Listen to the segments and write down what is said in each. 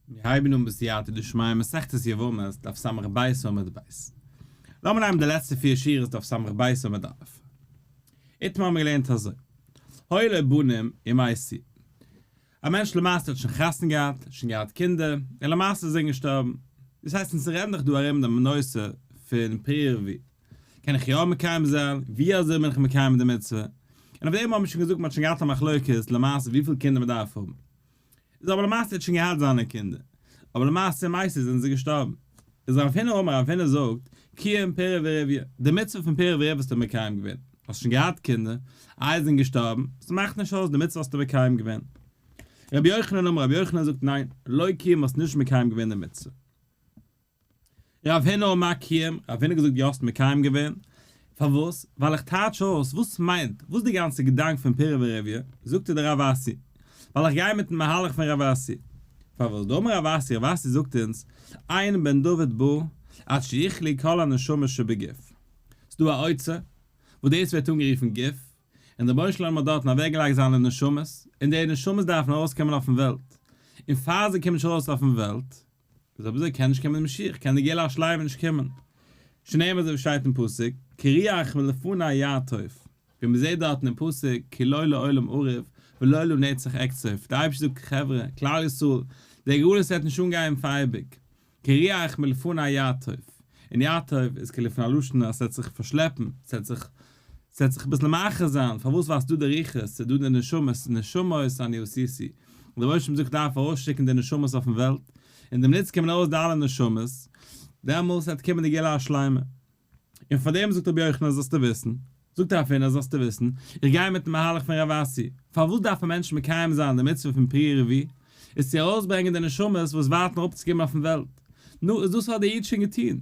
מיר הייבן אן בסייעתא דשמיא מסכת יבמות דף ס"ב עמוד ב'. לאמיר נעמען די לעצטע פיר שורות דף ס"ב עמוד א'. איתמר האבן מיר געלערנט אזוי, היו לו בנים ומתו. א מענטש למעשה האט שוין חתונה געהאט, שוין געהאט קינדער, און למעשה זענען געשטארבן. דאס הייסט אונז רעדן דאך דא ארום דעם נושא פון פריה ורביה. קען איך יא מקיים זיין? ווי אזוי בין איך מקיים די מצוה? און אויף דעם האבן מיר שוין געזאגט מען האט שוין געהאט א מחלוקת למעשה וויפיל קינדער מען דארף האבן. איז אבער למעשה האט שוין געהאט זיינע קינדער, אבער למעשה מעשה זענען זיי געשטארבן. איז רב הונא אמר רב הונא זאגט, קיים פריה ורביה, די מצוה פון פריה ורביה האסטו מקיים געווען, האסט שוין געהאט קינדער, איי זענען געשטארבן, ס'מאכט נישט אויס, די מצוה האסטו מקיים געווען. רבי יוחנן אמר רבי יוחנן זאגט ניין, לא קיים האסט נישט מקיים געווען די מצוה. רב הונא אמר קיים, רב הונא האט געזאגט יא האסט מקיים געווען, פארוואס? ווייל איך טייטש אויס וואס מיינט, וואס די גאנצע געדאנק פון פריה ורביה, זאגט ער די רב אסי, ווייל איך גיי מיטן מהלך פון רב אסי, פארוואס? דאמר רב אסי, רב אסי זאגט אונז, אין בן דוד בא עד שיכלו כל הנשמות שבגוף, ס'דא א אוצר, וואס דאס ווערט אנגערופן גוף, און דער רבונו של עולם האט דארטן אוועקגעלייגט זיינע נשמות, און די נשמות דארפן ארויסקומען אויפן וועלט, און פאר זיי קומען נישט ארויס אויפן וועלט, איז אויב אזוי קען נישט קומען די משיח, קען די גאולה השלימה נישט קומען. שנאמר אזוי ווי שטייט אין פסוק, כי רוח מלפני יעטוף, ווי מען זעט דארטן אין פסוק, כי לא לעולם אריב ולא לנצח אקצוף, דער אייבערשטער זאגט חברה, כלל ישראל, דער גלות וועט נישט אנגיין פאר אייביג, כי רוח מלפני יעטוף, און יעטוף איז כאילו פון א לשון אז ס'וועט זיך פארשלעפן, ס'וועט זיך ס'וועט זיך אביסל מאחר זיין, פארוואס ווייל ס'דא די רוחות, ס'דא די נשמות, נשמות אני עשיתי, און דער רבונו של עולם זאגט דארף ארויסשיקן די נשמות אויפן וועלט, און די מינוט ס'קומען ארויס די אלע נשמות, דעמאלס וועט קומען די גאולה השלימה. און פאר דעם זאגט רבי יוחנן זאלסטו וויסן, זאגט רב הונא זאלסטו וויסן, איך גיי מיטן מהלך פון רב אסי, פארוואס דארף א מענטש מקיים זיין די מצוה פון פריה ורביה, איז צו ארויסברענגען די נשמות וואס ווארטן אראפצוקומען אויפן וועלט, נו, איז דאס האט דער איד שוין געטון,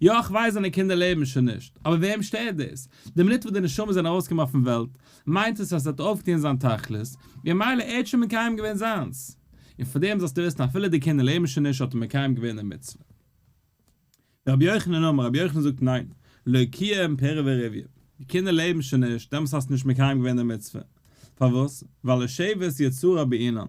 יא איך ווייס זיינע קינדער לעבן שוין נישט, אבער וועם שטערט דאס? די מינוט וואס די נשמות זענען ארויסגעקומען אויפן וועלט, מיינט עס אז ער האט אויפגעטון זיין תכלית, ממילא ער האט שוין מקיים געווען זיינס. און פאר דעם זאלסטו וויסן אפילו די קינדער לעבן שוין נישט האט ער מקיים געווען די מצוה. רבי יוחנן אמר, רבי יוחנן זאגט ניין, לא קיים פריה ורביה, די קינדער לעבן שוין נישט, דעמאלטס האסטו נישט מקיים געווען די מצוה. פארוואס? ווייל לשבת יצרה בעינן.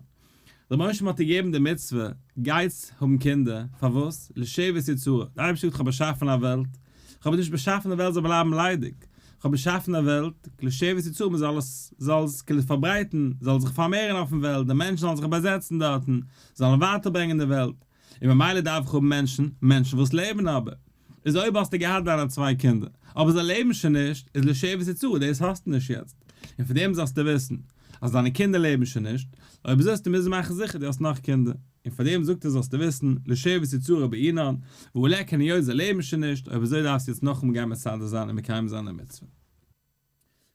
דער רבונו של עולם האט געגעבן די מצוה, גייטס האבן קינדער, פארוואס? לשבת יצרה, דער אייבערשטער זאגט איך האב באשאפן א וועלט, איך האב נישט באשאפן די וועלט זאל בלייבן ליידיג, איך האב באשאפן א וועלט, לשבת יצרה, מען זאל עס, זאל עס כאילו פארברייטן, זאל זיך פארמערן אויפן וועלט, די מענטשן זאלן זיך באזעצן דארטן, זאלן ווייטער ברענגען די וועלט, און ממילא דארף איך האבן מענטשן, מענטשן וואס לעבן אבער. איז אויב האסטו געהאט דיינע צוויי קינדער, אבער זיי לעבן שוין נישט, איז לשבת יצרה, דאס האסטו נישט יעצט. און פון דעם זאלסטו וויסן, אז דיינע קינדער לעבן שוין נישט, אויב אזוי וועסטו מוזן מאכן זיכער דו האסט נאך קינדער. און פאר דעם זאגט ער זאלסטו וויסן, לשבת יצרה בעינן, והא ליכא היות זיי לעבן שוין נישט, אויב אזוי דארפסטו יעצט נאכאמאל גיין מסדר זיין און מקיים זיין די מצוה.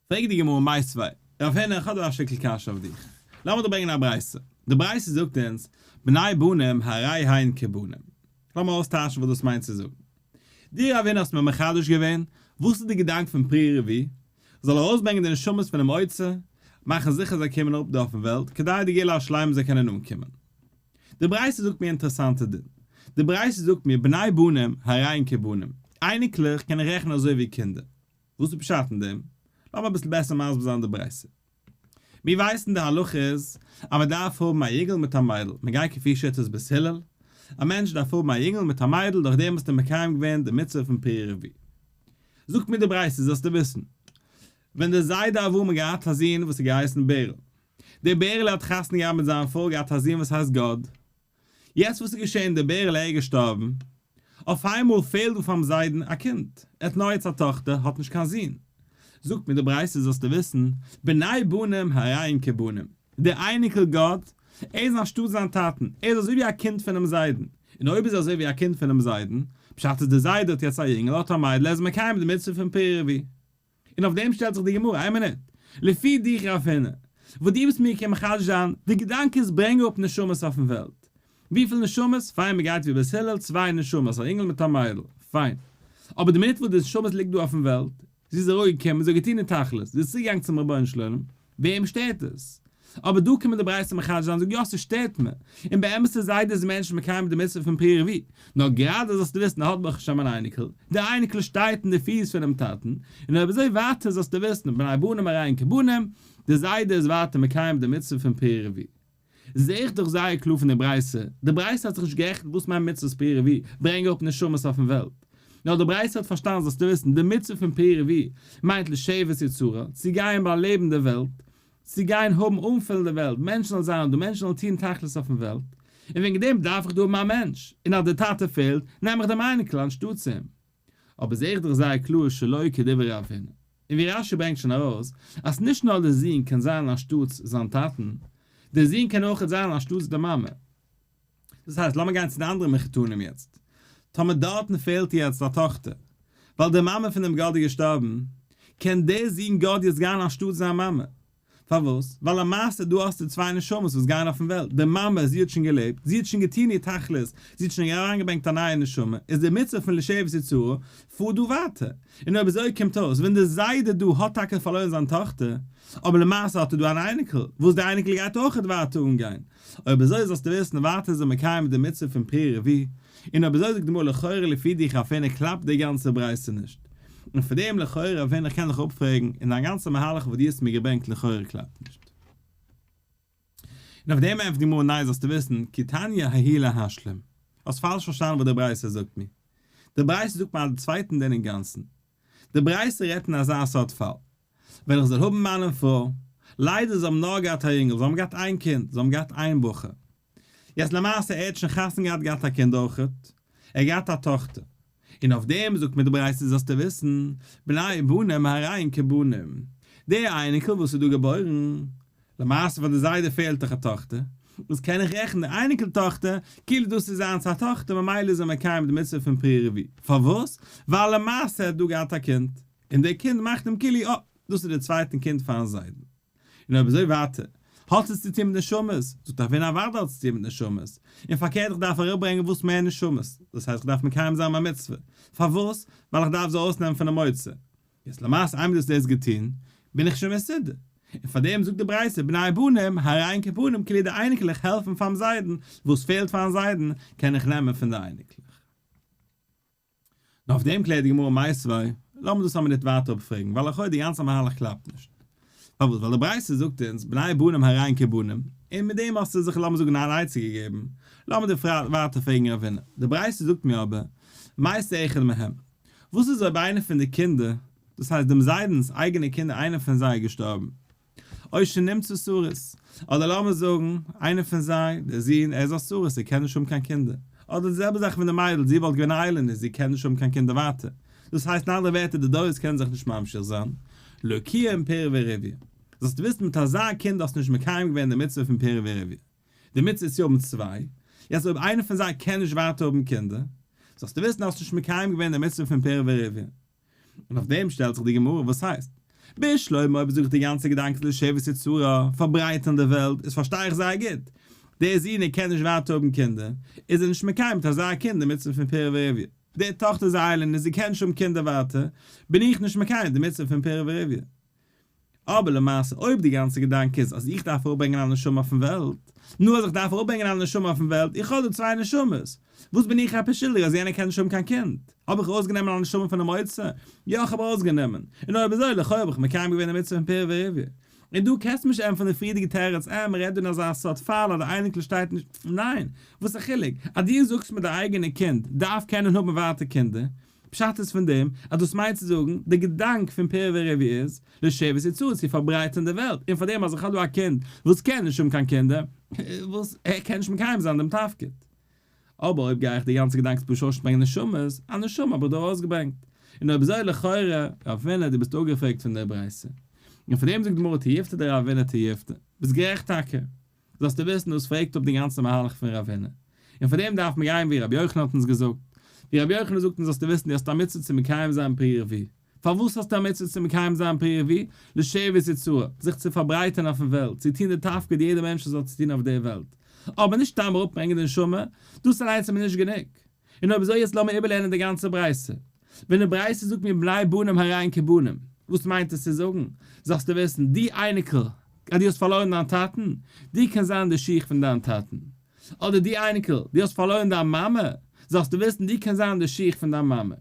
פרעגט די גמרא מיתיבי, רב הונא איך האב דא א שטיקל קשיא אויף דיך, לאמיר דיר ברענגען א ברייתא, די ברייתא זאגט אונז, בני בנים הרי הן כבנים, לאמיר אויסטייטשן וואס דאס מיינט צו זאגן. דו רב הונא האסט מיר מחדש געווען, וואס איז די געדאנק פון פריה ורביה? זאל ארויסברענגען די נשמות פונעם אוצר, מאכן זיכער זיי קומען אראפ דא אויפן וועלט, כדי די גאולה השלימה זאל קענען אנקומען. די ברייתא זאגט מיר אינטערעסאנטע דין. די ברייתא זאגט מיר בני בנים הרי הן כבנים, אייניקלעך קען איך רעכענען אזוי ווי קינדער. וואס איז פשט אין דעם? לאמיר אביסל בעסער מסביר זיין די ברייתא. מיר ווייסן די הלכה איז אז מען דארף האבן א יונגל מיט א מיידל, מען גייט כפי שיטת בית הלל, א מענטש דארף האבן א יונגל מיט א מיידל דורך דעם האסטו מקיים געווען די מצוה פון פריה ורביה. זאגט מיר די ברייתא זאלסטו וויסן, ווען דער זיידע אברהם האט געהאט א זון וואס האט געהייסן בערל, דער בערעלע האט חתונה געהאט מיט זיין פרוי געהאט א זון וואס הייסט גד, יעצט וואס איז געשען דער בערעלע איז געשטארבן, אויף איינמאל פעלט דא פארן זיידן א קינד, ער האט נאר יעצט א טאכטער, האט נישט קיין זון. זאגט מיר די ברייתא זאלסטו וויסן, בני בנים הרי הן כבנים, דער אייניקל גד, ער איז אנשטאט זיין טאטן, ער איז אזוי ווי א קינד פונעם זיידן, און אויב איז אזוי ווי א קינד פונעם זיידן, פשט איז דער זיידע האט יעצט א יונגל, האט א מיידל, ער איז מקיים די מצוה פון פריה ורביה. און אויף דעם שטעלט זיך די גמרא, איין מינוט, לפי דיך רב הונא, וואס דו ביסט מיר קען מחדש זיין, די געדאנק איז ברענג אראפ נשמות אויפן וועלט. וויפיל נשמות? פיין מען גייט ווי בית הלל, צוויי נשמות, א אינגל מיט א מיידל, פיין. אבער די מינוט וואס די נשמות ליגט דא אויפן וועלט, זי איז אראפגעקומען, זי האט געטון איר תכלית, זי איז צוגעגאנגען צום רבונו של עולם, וועם שטערט עס? אבער דא קומען די ברייתא מחדש זיין זאגט יא ס'שטערט מיר, און באמת איז זייט דאס מענטש מקיים די מצוה פון פריה ורביה, נאר גראדע זאלסטו וויסן ער האט ברוך השם אן אייניקל, דער אייניקל שטייט אין די פיס פונעם טאטן, און אויב אזוי ווייטער זאלסטו וויסן בני בנים הרי הן כבנים, די זיידע איז ווייטער מקיים די מצוה פון פריה ורביה. זעה איך דאך זייער קלאר פון די ברייתא, די ברייתא האט זיך נישט גערעכנט וואס מיינט מצוות פרו ורבו, ברענג אראפ נשמות אויפן וועלט. נאר די ברייתא האט פארשטאנען זאלסטו וויסן, די מצוה פון פרו ורבו מיינט לשבת יצרה, צו גיין באלעבן די וועלט, צו גיין האבן אנפילן די וועלט, מענטשן זאלן זיין דא, מענטשן זאלן טון תכלית אויפן וועלט, און וועגן דעם דארף איך דא האבן א מענטש, און אז די טאטע פעלט, נעם איך דעם אייניקל אנשטאטס אים. אבער זעה איך דאך זייער קלאר שלא כדברי רב הונא. און ווי רש"י ברענגט שוין ארויס, אז נישט נאר די זון קען זיין אנשטאטס זיין טאטן, די זון קען אויכעט זיין אנשטאטס די מאמע. דאס הייסט, לאמיר גיין צו די אנדערע מחותנים יעצט. טאמער דארטן פעלט יעצט א טאכטער, ווייל די מאמע פון דעם גד איז געשטארבן, קען דער זון גד יעצט גיין אנשטאט זיין מאמע. פארוואס? ווייל למעשה דא האסטו צוויי נשמות וואס גייען אויפן וועלט, די מאמע זי האט שוין געלעבט, זי האט שוין געטון איר תכלית, זי האט שוין אריינגעברענגט א נייע נשמה, איז די מצוה פון לשבת יצרה פארט דא ווייטער. און אויב אזוי קומט אויס, ווען די זיידע דא האט טאקע פארלוירן זיין טאכטער, אבער למעשה האט ער דא אן אייניקל, וואס די אייניקל גייט אויכעט ווייטער אנגיין, אויב אזוי זאלסטו וויסן ווייטער איז ער מקיים די מצוה פון פרו ורבו, און אויב אזוי זאגט די גמרא לכאורה לפי דיך רב הונא קלאפט די גאנצע ברייתא נישט, און פאר דעם לכאורה רב הונא כ'קען דיך אפפרעגן, און דיין גאנצע מהלך וואס דו האסט מיר געברענגט לכאורה קלאפט נישט. און אויף דעם ענטפערט די גמרא ניין זאלסטו וויסן כי תניא ההיא להשלים, האסט פאלש פארשטאנען וואס די ברייתא זאגט מיר, די ברייתא זאגט מיר א צווייטן דין אינגאנצן, די ברייתא רעדט אין אזא סארט פאל, ווען איך זאל האבן מאן און פרוי, ליידער זיי האבן נאר געהאט א יונגעל, זיי האבן געהאט איין קינד, זיי האבן געהאט איין בחור. יעצט למעשה ער האט שוין חתונה געהאט געהאט א קינד אויכעט, ער האט געהאט א טאכטער, און אויף דעם זאגט מיר די ברייתא זאלסטו וויסן, בני בנים הרי הן כבנים, די אייניקל וואס איז דא געבוירן, למעשה פאר די זיידע פעלט דאך א טאכטער, וואס קען איך רעכענען די אייניקל טאכטער כאילו דאס איז זיינס א טאכטער ממילא איז ער מקיים די מצוה פון פרו ורבו, פארוואס? ווייל למעשה ער האט דא געהאט א קינד, און דער קינד מאכט אים כאילו אה, דאס איז דער צווייטן קינד פארן זיידן. און אויב אזוי ווייטער, האט עס צו טון מיט נשמות? זאגט רב הונא אוודאי האט עס צו טון מיט נשמות, און פארקערט איך דארף אראפברענגען וואס מער נשמות, דאס הייסט איך דארף מקיים זיין מיין מצוה, פארוואס? ווייל איך דארף זיי אויסנעמען פונעם אוצר. יעצט למעשה איינמאל דו האסט דאס געטון, בין איך שוין מסודר. און פאר דעם זאגט די ברייתא בני בנים הרי הן כבנים כאילו די אייניקלעך העלפן פארן זיידן, וואס פעלט פארן זיידן קען איך נעמען פון די אייניקלעך. נאר אויף דעם קלערט די גמרא מיתיבי, לאמיר דאס א מינוט ווייטער אפפרעגן, ווייל לכאו' די גאנצע מהלך קלאפט נישט. פארוואס? ווייל די ברייתא זאגט אונז בני בנים הרי הן כבנים, און מיט דעם האסטו זיך לאמיר זאגן אן עצה געגעבן. לאמיר דיר ווייטער פרעגן רב הונא, די ברייתא זאגט מיר אבער, מת אחד מהם. וואס איז אויב איינער פון די קינדער, דאס הייסט דעם זיידנ'ס אייגענע קינדער איינער פון זיי איז געשטארבן, או שנמצא סריס, אדער לאמיר זאגן, איינער פון זיי, דער זון, ער איז א סריס, ער קען נישט האבן קיין קינדער, אדער די זעלבע זאך מיט די מיידל, זי וואלט געווען א איילונית, זי קען נישט האבן קיין קינדער ווייטער. דאס הייסט אין אנדערע ווערטער די דורות קענען זיך נישט ממשיך זיין, לא קיים פריה ורביה. זאלסט וויסן מיט אזא קינד האסטו נישט מקיים געווען די מצוה פון פריה ורביה. די מצוה איז צו האבן צוויי, יעצט אויב איינער פון זיי קען נישט ווייטער האבן קינדער, זאלסטו וויסן האסט נישט מקיים געווען די מצוה פון פריה ורביה. און אויף דעם שטעלט זיך די גמרא, וואס הייסט? בשלמא אויב זאג איך די גאנצע געדאנק איז לשבת יצרה, פארברייטערן די וועלט, איז פארשטיי איך זייער גוט, דער זון ער קען נישט ווייטער האבן קינדער, איז ער נישט מקיים מיט אזא קינד די מצוה פון פריה ורביה. די טאכטער איז א איילונית און זי קען נישט האבן קינדער ווייטער, בין איך נישט מקיים די מצוה פון פריה ורביה. אבער למעשה אויב די גאנצע געדאנק איז אז איך דארף אראפברענגען א נשמה אויפן וועלט, נו אז איך דארף אראפברענגען א נשמה אויפן וועלט, איך האב דא צוויי נשמות, וואס בין איך עפעס שולדיג אז יענער קען נישט האבן קיין קינד? האב איך ארויסגענומען א נשמה פונעם אוצר? יא איך האב ארויסגענומען, און אויב אזוי לכאו' האב איך מקיים געווען די מצוה פון פריה ורביה. און דא קענסטו מיר נישט ענטפערן די פריערדיגע תירוץ אה מען רעדט דא אין אזא סארט פאל אז די אייניקל שטייט נישט, ניין, וואס א חילוק אז דו זאגסט מיר די אייגענע קינד דארף קענען האבן ווייטער קינדער, פשט איז פון דעם אז דאס מיינט צו זאגן, די געדאנק פון פריה ורביה איז, לשבת יצרה, צו פארברייטערן די וועלט, און פאר דעם אז איך האב דא א קינד וואס קען נישט האבן קיין קינדער, וואס ער קען נישט מקיים זיין דעם תפקיד. אבער אויב גיי איך די גאנצע געדאנק איז פשוט אויסברענגען נשמות, א נשמה האב איך דא ארויסגעברענגט. און אויב אזוי לכאורה, רב הונא דו ביסט אפגעפרעגט פון דער ברייתא. און פאר דעם זאגט די גמרא תיובתא דרב הונא תיובתא, ביסט גערעכט טאקע. זאלסטו וויסן דאס פרעגט אפ די גאנצע מהלך פון רב הונא, און פאר דעם דארף מען גיין ווי רבי יוחנן האט אונז געזאגט, ווי רבי יוחנן זאגט אונז זאלסטו וויסן דו האסט א מצוה צו מקיים זיין פרו ורבו, פארוואס האסטו א מצוה צו מקיים זיין פרו ורבו? לשבת יצרה, זיך צו פארברייטערן אויפן וועלט, צו טון די תפקיד יעדער מענטש זאל צו טון אויף דער וועלט, אבער נישט סתם אראפברענגען די נשמה, דאס אליינס איז מיר נישט גענוג. און אויב אזוי יעצט לאמיר איבערלערנען די גאנצע ברייתא. ווען די ברייתא זאגט מיר בני בנים הרי הן כבנים, וואס מיינט עס צו זאגן? זאלסטו וויסן, דו אייניקל, אז דו האסט פארלוירן דיין טאטן, דו קענסט זיין די שיך פון דיין טאטן. אדער דו אייניקל, דו האסט פארלוירן דיין מאמע, זאלסטו וויסן, דו קענסט זיין די שיך פון דיין מאמע.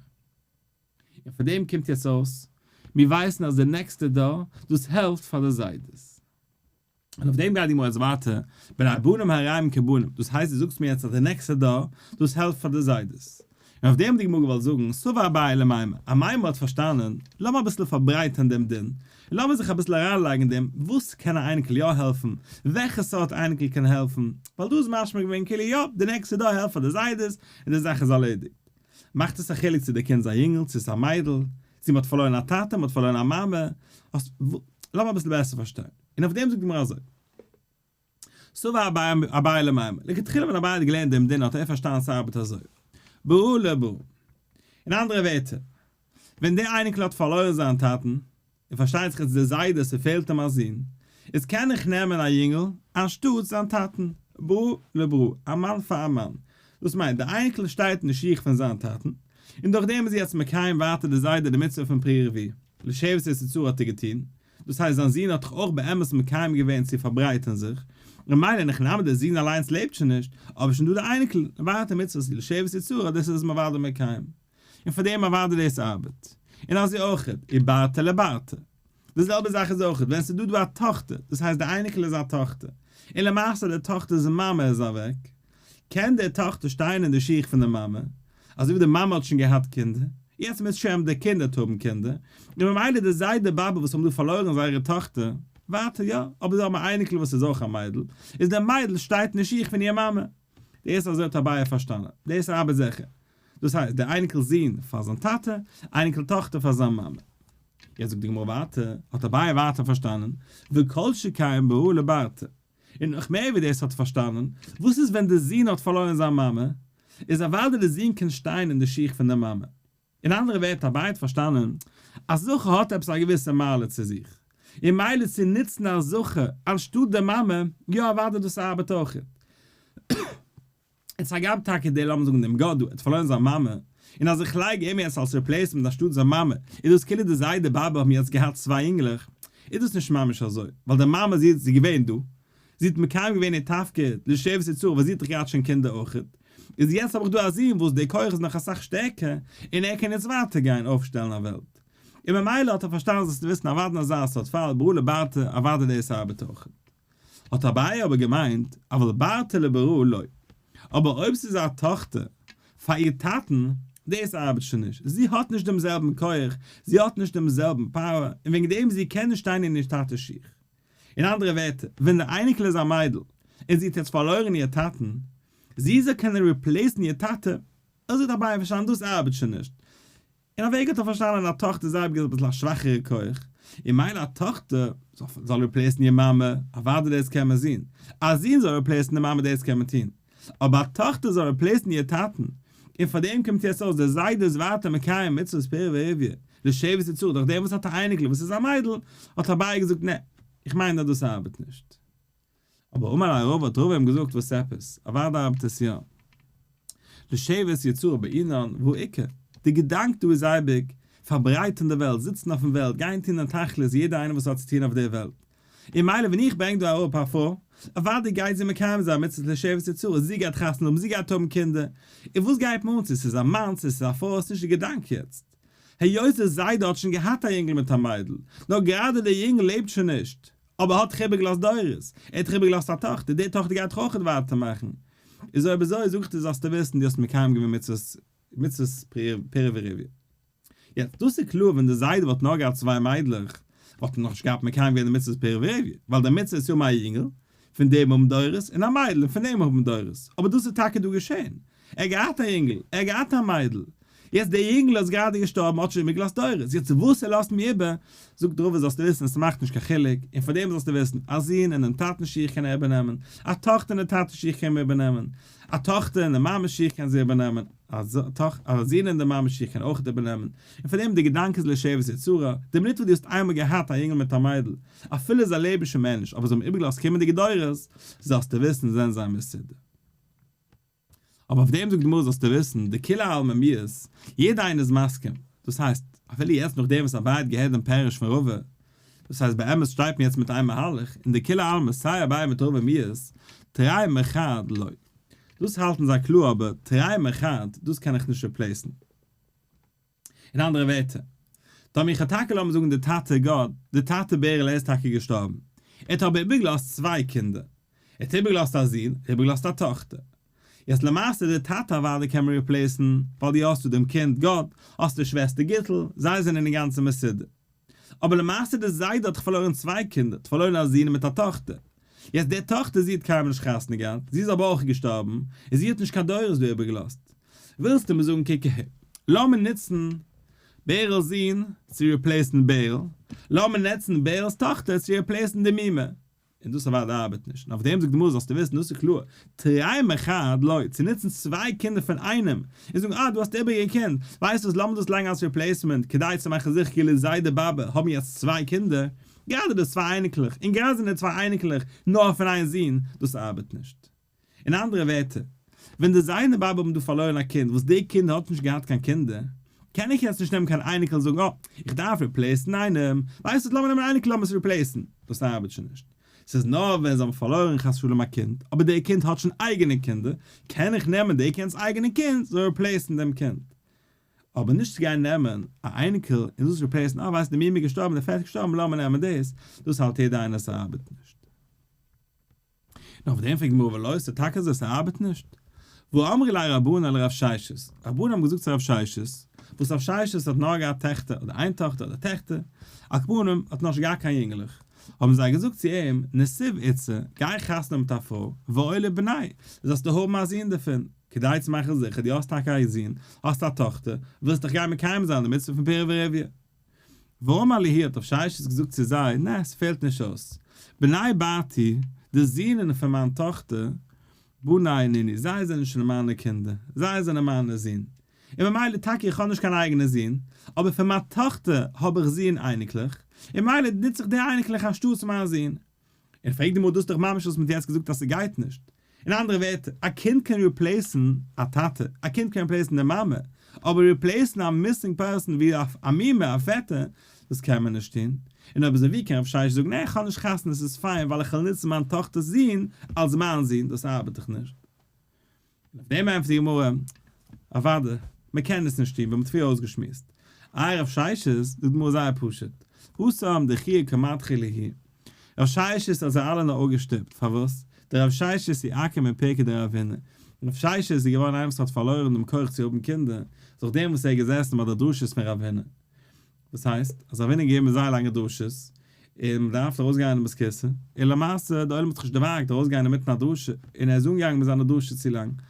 און פון דעם קומט יעצט אויס, מיר ווייסן אז די נעקסטע דור, דאס העלפט פאר די זיידעס. און אויף דעם גייט די גמרא יעצט ווייטער, בני בנים הרי הם כבנים, דאס הייסט דו זאגסט מיר יעצט אז די נעקסטע דור, דאס העלפט פאר די זיידעס. און אויף דעם האט די גמרא געוואלט זאגן, סבר אביי למימר, אמימר האט פארשטאנען, לאמיר אביסל פארברייטערן דעם דין, און לאמיר זיך אביסל אריינלייגן אין דעם, וואס קען א אייניקל יא העלפן, וועלכע סארט אייניקל קען העלפן, ווייל דא איז משמע געווען כאילו יא, די נעקסטע דור העלפט פאר די זיידעס, און די זאך איז ארלעדיגט. מאכט עס א חילוק צו די קינד איז א יונגל צו עס איז א מיידל, צו מ'האט פארלוירן א טאטע, מ'האט פארלוירן א מאמע, לאמיר אביסל בעסער פארשטיין. און אויף דעם זאגט די גמרא אזוי. סבר אביי למימר, לכתחילה ווען אביי האט געלערנט דעם דין האט ער פארשטאנען ס'ארבעט אזוי, ברא לברא. אין אנדערע ווערטער, ווען דער אייניקל האט פארלוירן זיין טאטן, און פארשטייט זיך איצט דער זיידע ס'פעלט אים א זון, איז קען איך נעמען א יונגל אנשטאט זיין טאטן, ברא לברא, א מאן פאר א מאן. דאס מיינט, דער אייניקל שטייט אין די שיך פון זיין טאטן, און דורך דעם איז יעצט מקיים ווייטער דער זיידע די מצוה פון פרו ורבו, לשבת יצרה האט ער געטון, דאס הייסט זיין זון האט דאך אויך באמת מקיים געווען צו פארברייטערן זיך, און מילא אין הכי נמי דער זון אליינס לעבט שוין נישט, אבער שוין דא די אייניקל, ווייטער מצוות לשבת יצרה דאס איז אוודאי מקיים, און פאר דעם אוודאי דאס ארבעט. און אזוי אויך וברתא לברתא. די זעלבע זאך איז אויך ווען ס'איז דא דא א טאכטער, דאס הייסט די אייניקל איז א טאכטער, און למעשה די טאכטער'ס מאמע איז אוועק, קען די טאכטער שטיין אין די שיך פון די מאמע, אזוי ווי די מאמע האט שוין געהאט קינדער, יעצט מוז שוין די קינד האבן קינדער, און ממילא די זיידע באבע וואס האבן דא פארלוירן זייערע טאכטער, ווייטער יא, אבער זיי האבן א אייניקל וואס איז אויך א מיידל, איז די מיידל שטייט אין די שיך פון איר מאמע. דאס אזוי האט אביי פארשטאנען. דאס ארבעט זיכער. דאס הייסט, די אייניקל זון פאר זיין טאטע, אייניקל טאכטער פאר זיין מאמע. יעצט זאגט די גמרא ווייטער, האט אביי ווייטער פארשטאנען, וכל שכן ברא לברתא. און נאך מער ווי דאס האט פארשטאנען, וואס איז ווען די זון האט פארלוירן זיין מאמע, איז אוודאי די זון קען שטיין אין די שיך פון די מאמע. אין אנדערע ווערטער אביי האט פארשטאנען אז זכר האט עפעס א געוויסע מעלה צו זיך, און מילא צו נוצן א זכר אנשטאט די מאמע, יא אוודאי דאס ארבעט אויך. איצט הגם טאקע דער לאמיר זאגן דעם גאט דא האט פארלוירן זיין מאמע, און אז איך לייג אים יעצט אלס replacement אנשטאט זיין מאמע, איז דאס כאילו די זיידע באבע האבן יעצט געהאט צוויי יונגלעך, איז דאס נישט ממש אזוי, ווייל די מאמע זי איז געווען דא, זי האט מקיים געווען איר תפקיד לשבת יצרה ווייל זי האט דאך געהאט שוין קינדער אויכעט, איז יעצט האב איך דא א זון וואס דער כח איז נאך אסאך שטערקער, און ער קען יעצט ווייטער גיין אויפשטעלן א וועלט. און ממילא האט ער פארשטאנען זאלסטו וויסן אוודאי אזא סארט פאל ברא לברתא אוודאי דאס ארבעט אויכעט. האט אביי אבער געמיינט, אבל ברתא לברא לא. אבער אויב ס'איז א טאכטער פאר איר טאטן, דאס ארבעט שוין נישט, זי האט נישט דעם זעלבן כח, זי האט נישט דעם זעלבן power, און וועגן דעם זי קען נישט שטיין אין איר טאטע'ס שיך. אין אנדערע ווערטער, ווען די אייניקל איז א מיידל, און זי האט יעצט פארלוירן איר טאטן, זי זאל קענען replace ן איר טאטע, אזוי האט אביי פארשטאנען, דאס ארבעט שוין נישט. אין א וועג האט ער פארשטאנען א טאכטער איז אייביג אביסל א שוואכערע כח, און מילא א טאכטער זאל replace ן איר מאמע, אוודאי דאס קען מען זון, א זון זאל replace ן די מאמע דאס קען מען טון, אבער א טאכטער זאל replace ן איר טאטן, און פאר דעם קומט יעצט אויס דער זיידע איז ווייטער מקיים מצוות פריה ורביה, לשבת יצרה, דורך דעם וואס האט א אייניקל וואס איז א מיידל, האט אביי געזאגט נע, איך מיין אז דאס ארבעט נישט. אבער אמר ליה רבא האט רבא אים געזאגט וואס עפעס, אוודאי ארבעט עס יא. לשבת יצרה בעינן והא איכא, די געדאנק דא איז אייביג, פארברייטערן די וועלט, זיצן אויפן וועלט, גיין טון דיין תכלית יעדער איינער וואס האט צו טון אויף דער וועלט. און מילא ווען איך ברענג דא אראפ א פרוי, אוודאי גייט זי מקיים זיין מצוות לשבת יצרה, זי גייט חתונה האבן, זי גייט האבן קינדער, און וואס גייט מיר אן צו ס'איז א מאן צו ס'איז א פרוי, ס'נישט די געדאנק יעצט. היות די זיידע האט שוין געהאט א יונגל מיט א מיידל, נאר גראדע דער יונגל לעבט שוין נישט, אבער האט דאך איבערגעלאזט דורות, ער האט דאך איבערגעלאזט א טאכטער, די טאכטער גייט דאך אויך ווייטער מאכן. איז אויב אזוי זאג איך דיר זאלסטו וויסן דו האסט מקיים געווען מצוות מצוות פריה ורביה. יעצט דאס איז קלאר ווען די זיידע וואלט נאר געהאט צוויי מיידלעך וואלט ער נאכנישט געהאט מקיים געווען די מצוות פריה ורביה, ווייל די מצוה איז צו האבן א יונגל, פון דעם האבן דורות, און א מיידל, און פון דעם האבן דורות. אבער דאס איז טאקע דא געשען. ער האט געהאט א יונגל, ער האט געהאט א מיידל. יעצט דער יונגל איז גראדע געשטארבן, האט שוין איבערגעלאזט דורות. יעצט וואס ער לאזט מיר איבער, זאגט רבא זאלסטו וויסן עס מאכט נישט קיין חילוק, און פאר דעם זאלסטו וויסן, א זון אינעם טאטנ'ס שיך קען ער איבערנעמען, א טאכטער אין די טאטע'ס שיך קען מען איבערנעמען, א טאכטער אין די מאמע'ס שיך קען זי איבערנעמען, א זון אין די מאמע'ס שיך קען אויך איבערנעמען, און פאר דעם די געדאנק איז לשבת יצרה, די מינוט וואס דו האסט איינמאל געהאט א יונגל מיט א מיידל, אפילו זיי לעבן שוין מער נישט אבער זיי האבן איבערגעלאזט קומענדיגע דורות, זאלסטו וויסן זענען זיי מסודר. אבער אויף דעם זאגט די גמרא זאלסטו וויסן, דכולי עלמא מיהת, יעדער איינער איז מסכים, דאס הייסט, אפילו יעצט נאכדעם וואס אביי האט געהערט דעם פירוש פון רבא, דאס הייסט באמת שטייט מען יעצט מיט איין מהלך, און דכולי עלמא סיי אביי מיט רבא מיהת, תרי מחד לא. דאס האלטן זיי קלאר אבער תרי מחד דאס קען איך נישט replace ן. אין אנדערע ווערטער, טאמער איך האב טאקע לאמיר זאגן די טאטע גאט, די טאטע בערל ער איז טאקע געשטארבן, ער האט אבער איבערגעלאזט צוויי קינדער. ער האט איבערגעלאזט א זון, ער האט איבערגעלאזט א טאכטער. יעצט למעשה די טאטע אוודאי קען מען replace ן, ווייל דו האסט דא דעם קינד גד, האסט די שוועסטער גיטל, זיי זענען אינגאנצן מסודר. אבער למעשה די זיידע האט דאך פארלוירן צוויי קינדער, האט פארלוירן א זון מיט א טאכטער. יעצט די טאכטער זי האט קיינמאל נישט חתונה געהאט, זי איז אבער אויך געשטארבן, און זי האט נישט קיין דורות דא איבערגעלאזט. ווילסטו מיר זאגן קוק אהער, לאמיר נוצן בערל'ס זון צו replace ן בערל, לאמיר נוצן בערל'ס טאכטער צו replace ן די מומע, און דאס אוודאי ארבעט נישט, און אויף דעם זאגט די גמרא זאלסטו וויסן דאס איז קלאר, תרי מחד לא, צו נוצן צוויי קינדער פון איינעם, און זאגן אה דו האסט איבעריגע קינד, ווייסט וואס לאמיר דאס לייגן אלס replacement כדי צו מאכן זיכער כאילו זיידע באבע האבן יעצט צוויי קינדער, גראדע דאס צוויי אייניקלעך, און גראדע זענען די צוויי אייניקלעך נאר פון איין זון, דאס ארבעט נישט. אין אנדערע ווערטער, ווען די זיידע און באבע האבן דא פארלוירן א קינד וואס די קינד האט נישט געהאט קיין קינדער, קען איך יעצט נישט נעמען קיין אייניקל און זאגן אה, איך דארף replace ן איינעם, ווייסט וואס לאמיר נעמען אייניקל לאמיר עס replace ן, דאס ארבעט שוין נישט. ס'איז נאר ווען זיי האבן פארלוירן חס ושלום א קינד, אבער די קינד האט שוין אייגענע קינדער, קען איך נעמען די קינד'ס אייגענע קינד זאל replace ן דעם קינד. אבער נישט צו גיין נעמען א אייניקל און דאס replace ן, אה ווייסט די מומע איז געשטארבן די פעטער איז געשטארבן לאמיר נעמען דאס, דאס האלט יעדער איינער ס'ארבעט נישט. נאר אויף דעם פרעגט די גמרא ולא, ס'איז טאקע אזוי ס'ארבעט נישט? והא אמרי ליה רבנן לרב ששת, רבנן האבן געזאגט צו רב ששת, וואס רב ששת האט נאר געהאט טעכטער אדער איין טאכטער אדער טעכטער, על כל פנים האט נאך נישט געהאט קיין יונגעלעך, האבן זיי געזאגט צו אים, נסיב איתתא, גיי חתונה מיט א פרוי, ואוליד בני, זאלסטו האבן א זון דערפון, כדי צו מאכן זיכער דו האסט טאקע א זון, האסט א טאכטער, ווילסט דאך גיין מקיים זיין די מצוה פון פריה ורביה. ואמר להו האט רב ששת געזאגט צו זיי, נע, ס'פעלט נישט אויס. בני בתי, די זינען פון מיין טאכטער, בני נינהו, זיי זענען שוין מיינע קינדער, זיי זענען מיינע זין. און ממילא טאקע איך האב נישט קיין אייגענע זין, אבער פון מיין טאכטער האב איך זין אייניקלעך, און ממילא נוץ איך די אייניקלעך אנשטאטס מיין זין. און פרעגט די גמרא דאס איז דאך ממש וואס מ'האט יעצט געזאגט אז ס'גייט נישט. אין אנדערע ווערטער, א קינד קען replace ן א טאטע, א קינד קען replace ן די מאמע, אבער replace ן א missing person ווי א מומע, א פעטער, דאס קען מען נישט טון. און אויב אזוי ווי קען רב ששת זאגן נע איך האב נישט חתונה ס'איז פיין ווייל איך וועל נוצן מיין טאכטער'ס זון אלס מיין זון, דאס ארבעט דאך נישט. און אויף דעם ענטפערט די גמרא, אוודאי, מען קען עס נישט טון, ווי מען האט פריער אויסגעשמועסט. איי רב ששת, זאגט די גמרא זייער פשוט, התם דחויי קמדחי להו. רב ששת האט זיי אלע נאר אפגעשטופט, פארוואס? דרב ששת איעקר מפירקא דרב הונא. רב ששת איז געווארן איינער וואס האט פארלוירן דעם כח צו האבן קינדער, דורך דעם וואס ער איז געזעסן ביי די דרשות פון רב הונא. דאס הייסט אז רב הונא האט געגעבן זייער לאנגע דרשות, און מען דארף ארויסגיין אין בית כסא, און למעשה די עולם האט זיך נישט דערוואגט ארויסגיין אינמיטן א דרשה, און ער איז אנגעגאנגען מיט זיינע דרשות צו לאנג,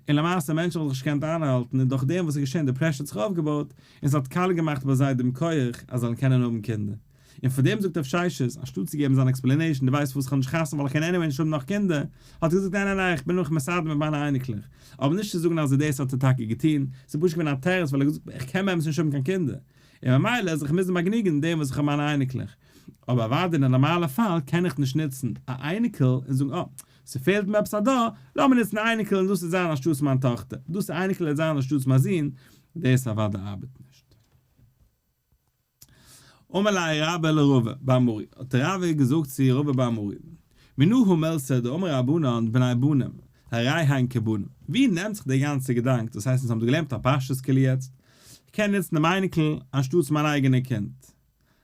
און למעשה מענטשן האבן זיך נישט געקענט איינהאלטן, און דורך דעם וואס איז געשען די pressure האט זיך אויפגעבויט, און ס'האט קאליע געמאכט ביי זיי דעם כח אז זיי זאלן קענען האבן קינדער. און פאר דעם זאגט רב ששת, אנשטאט צו געבן זיין explanation, דו ווייסט פארוואס איך האב נישט חתונה ווייל איך קען anyway נישט האבן נאך קינדער, האט ער געזאגט ניין ניין ניין איך בין נאך מסדר מיט מיינע אייניקלעך. אבער נישט צו זאגן אז דאס האט ער טאקע געטון, ס'איז פשוט געווען א תירוץ ווייל ער האט געזאגט איך קען באמת נישט האבן קיין קינדער, און ממילא זיך מוזן באגנוגען אין דעם וואס איך האב מיינע אייניקלעך. אבער אוודאי אין א נארמאלע פאל קען איך נישט נוצן א אייניקל און זאגן אה, ס'פעלט מיר עפעס א דור, לאמיר נוצן א אייניקל און דאס וועט זיין אנשטאטס מיין טאכטער, דאס אייניקל וועט זיין אנשטאטס מיין זון, דאס אוודאי ארבעט נישט. אמר ליה רבה לרבא בר מרי, האט רבה געזאגט צו רבא בר מרי, מנא הא מילתא דאמור רבנן בני בנים, הרי הן כבנים, ווי נעמט זיך דער גאנצער געדאנק, דאס הייסט אונז האבן דא געלערנט א פשטות כאילו יעצט, איך קען נוצן דעם אייניקל אנשטאטס מיין אייגענע קינד,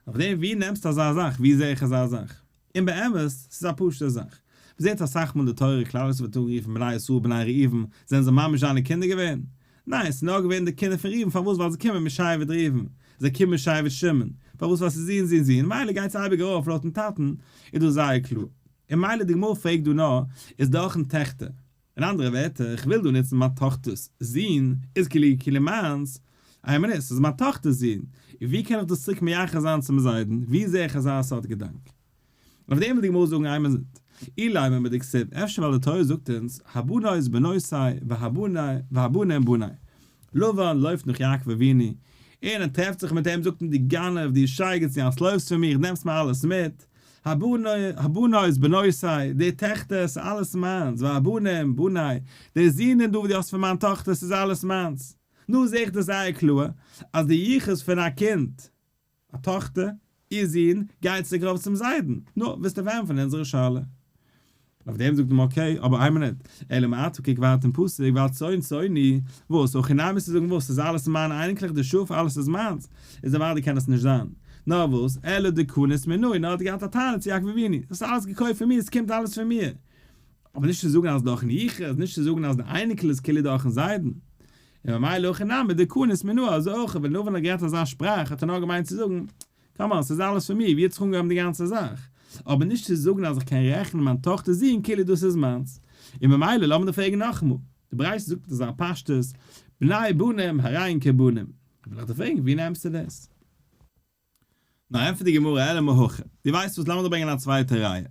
אויף דעם ווי נעמסטו אזא זאך, ווי זע איך אזא זאך? און באמת, ס'איז א פשוט'ע זאך. מ'זעט אסאך מאל אין די תורה כלל ישראל ווערט אנגערופן בני ישראל בני ראובן, זענען זיי ממש זיינע קינדער געווען? ניין, ס'איז נאר געווען די קינדער פון ראובן, פארוואס? ווייל זיי קומען משבט ראובן, זיי קומען משבט שמעון, פארוואס? ווייל ס'איז זון זון זון, מילא גייט עס אייביג ארויף לויטן טאטן, איז דאס זייער קלאר. און מילא די גמרא פרעגט דא נאר, איז דורכן טעכטער. אין אנדערע ווערטער, איך וויל דא נוצן מיין טאכטער'ס זון, איז כאילו כאילו מיינס, איין מינוט, ס'איז מיין טאכטער'ס זון, און ווי קען איך דאס צוריק מייחס זיין צום זיידן, ווי זע איך אזא סארט געדאנק? און אויף דעם וויל די גמרא זאגן איין מינוט, אילימא מדכתיב, אפשר ווייל די תורה זאגט אונז, הבנות בנותי והבנים בני. לבן לויפט נאך יעקב אבינו, און ער טרעפט זיך מיט אים, זאגט אים דו גנב, דו שייגעץ, דו אנטלויפסט פון מיר, נעמסט מיר אלעס מיט, הבנות בנותי, די טעכטער, ס'איז אלעס מיינס, והבנים בני, די זינען דא וואס דו האסט פון מיין טאכטער, ס'איז אלעס מיינס. נו, זע איך דאס זייער קלאר, אז די יחוס פון א קינד, א טאכטער, איר זון, גייט צוריק ארויף צום זיידן. נו, ווילסטו פארענטפערן אונזערע שאלה? אויף דעם זאגט אים okay, אבער איין מינוט, אלא מעתה קוק ווייטער אין פסוק, והצאן צאני, וואס, הכי נמי צו זאגן וואס, ס'איז אלעס מיינע אייניקלעך, די שאף, אלעס איז מיינס, איז אוודאי קען עס נישט זיין. נאר וואס, אלא דקנית מינאי, נאר ער האט געהאט א טענה צו יעקב אבינו, דאס איז אלעס געקויפט פון מיר, עס קומט אלעס פון מיר. אבער נישט צו זאגן אז דורכן יחוס, נישט צו זאגן אז די אייניקל איז כאילו דורכן זיידן. און ממילא הכא נמי דקנית מינאי, אזוי אויך ווען לבן האט גערעדט אזא שפראך האט ער נאר געמיינט צו זאגן, come on, ס'איז אלעס פון מיר, ווי האט זיך אנגעהויבן די גאנצע זאך? אבער נישט צו זאגן אז איך קען רעכענען מיין טאכטער'ס זון כאילו דאס איז מיינס. און ממילא לאמיר דיר פרעגן נאכאמאל, די ברייתא זאגט מיט אזא פשטות, בני בנים הרי הן כבנים. וויל איך דיר פרעגן, ווי נעמסטו דאס? נאר ענטפערט די גמרא אלא מהכא, דו ווייסט וואס לאמיר דיר ברענגען א צווייטע ראיה,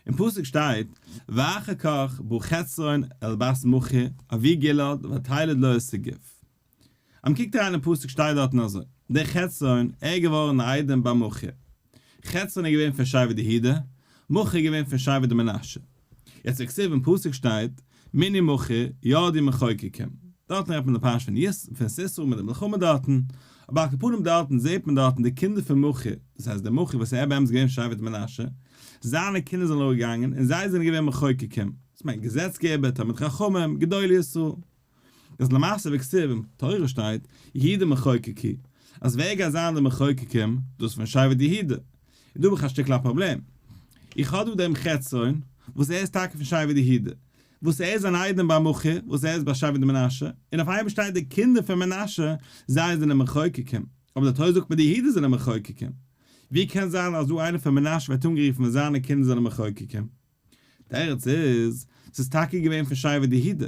אין פסוק שטייט ואחר כך בא חצרון אל בת מכיר אבי גלעד ותלד לו את שגוב. אז מ'קוקט אריין אין פסוק שטייט דארטן אזוי, דער חצרון, ער איז געווארן א איידעם ביי מכיר. חצרון איז געווען פון שבט יהודה, מכיר איז געווען פון שבט מנשה. יעצט וכתיב אין פסוק שטייט, מנעו מכיר, ירדו מחוקקים. דארטן רעדט מען די פרשה פון יס פון סיסרא מיט די מלחמה דארטן, אבער על כל פנים דארטן זעט מען דארטן די קינדער פון מכיר, דאס הייסט דער מכיר וואס ער באמת געווען שבט מנשה, זיינע קינדער זענען אראפגעגאנגען און זיי זענען געווען מחוקקים, דאס מיינט געזעצגעבער, תלמיד חכמים, גדולי ישראל. איז למעשה וכתיב אין תורה שטייט יהודה מחוקקי, אז ווער גייט זיין די מחוקקים, דאס פון שבט יהודה, איז דא האב איך א שטיקל א פראבלעם, איך האב דא דעם חצרון וואס ער איז טאקע פון שבט יהודה, וואס ער איז אן איידעם ביי מכיר, וואס ער איז ביי שבט מנשה, און אויף איינמאל שטייט די קינדער פון מנשה, זיי זענען מחוקקים, אבער די תורה זאגט מיר די יהודה זענען מחוקקים, ווי קען זיין אז דא איינער פון מנשה ווערט אנגערופן ווען זיינע קינדער זענען מחוקקים? תירוץ איז, ס'איז טאקע געווען פון שבט יהודה,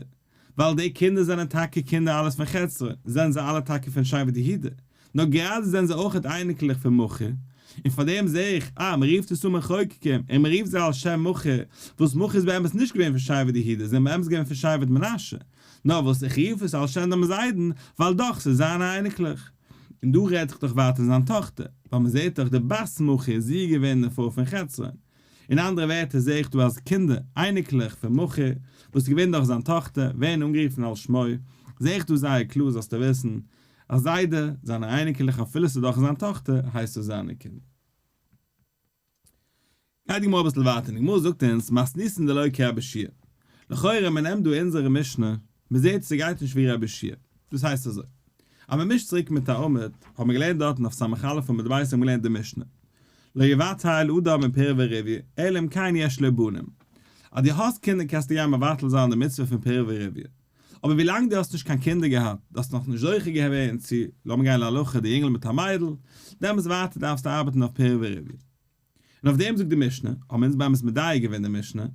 ווייל די קינדער זענען טאקע קינדער אלעס פון חצרון, זענען זיי אלע טאקע פון שבט יהודה, נאר גראדע זענען זיי אויכעט אייניקלעך פון מכיר, און פארדעם זעה איך, אה, מ'רופט עס אן מחוקקים, און מ'רופט זיי על שם מכיר, וואס מכיר איז באמת נישט געווען פון שבט יהודה, זענען באמת געווען פון שבט מנשה, נאר וואס איך רוף עס על שם דעם זיידן, ווייל דאך ס'איז זיינע אייניקלעך. און דא רעד איך דאך ווייטער זיין טאכטער, ווייל מ'זעט דאך די בת מכיר, זי איז געווען די פרוי פון חצרון. אין אנדערע ווערטער זעה איך דא אז קינדער, אייניקלעך, פון מכיר, וואס איז געווען דורך זיין טאכטער, ווערן אנגערופן על שמו, זעה איך דא זייער קלאר זאלסטו וויסן, א זיידע, זיינע אייניקלעך אפילו ס'איז דורך זיין טאכטער, הייסט עס זיינע קינדער. גייט די גמרא אביסל ווייטער און די גמרא זאגט אונז מתניתין דלא כרבי יהושע לכאורה מען נעמט דא אונזערע משנה, מען זעט ס'גייט נישט ווי רבי יהושע דאס הייסט אזוי, אז מען מישט צוריק מיט א עמוד, האט מען געלערנט דארטן אויף סמך א' עמוד ב' האט מען געלערנט די משנה, לא יבטל אדם מפריה ורביה אלא אם כן יש לו בנים, אז דו האסט קינדער קענסטו גיין מבטל זיין די מצוה פון פריה ורביה, אבער ווילאנג דו האסט נישט קיין קינדער געהאט, דו האסט נאכנישט זוכה געווען צו, לאמיר גיין להלכה, די יונגל מיט א מיידל, דעמאלטס ווייטער דארפסטו ארבעטן אויף פריה ורביה. און אויף דעם זאגט די משנה, האבן אונז באמת מדייק געווען די משנה,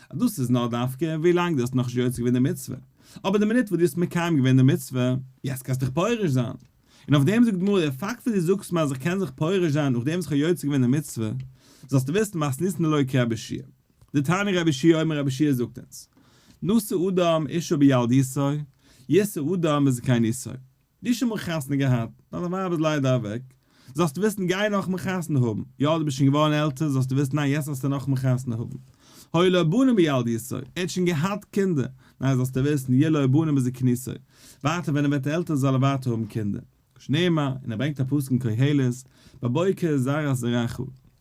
אז דאס איז נאר דווקא ווי לאנג דו האסט נאכנישט יוצא געווען די מצוה, אבער די מינוט וואס דו האסט מקיים געווען די מצוה, יעצט קענסטו דיך פורש זיין. און אויף דעם זאגט די גמרא, די פאקט וואס דו זאגסט מיר אז איך קען זיך פורש זיין נאכדעם וואס איך האב יוצא געווען די מצוה, זאלסטו וויסן מתניתין דלא כרבי יהושע. דתניא רבי יהושע אומר רבי יהושע זאגט אונז, נשא אדם אשה בילדותו, ישא אדם בזקנותו. דו האסט שוין אמאל חתונה געהאט, דיין ווייב איז ליידער אוועק, זאלסטו וויסן גיי נאכאמאל חתונה האבן, יא דו ביסט שוין געווארן עלטער זאלסטו וויסן ניין יעצט זאלסטו נאכאמאל חתונה האבן, היו לו בנים בילדותו, ער האט שוין געהאט קינדער, ניין זאלסטו וויסן יהיו לו בנים בזקנותו, ווייטער ווען ער ווערט עלטער זאל ער ווייטער האבן קינדער, שנאמר, און ער ברענגט א פסוק אין קהלת, בבוקר זרע זרעך,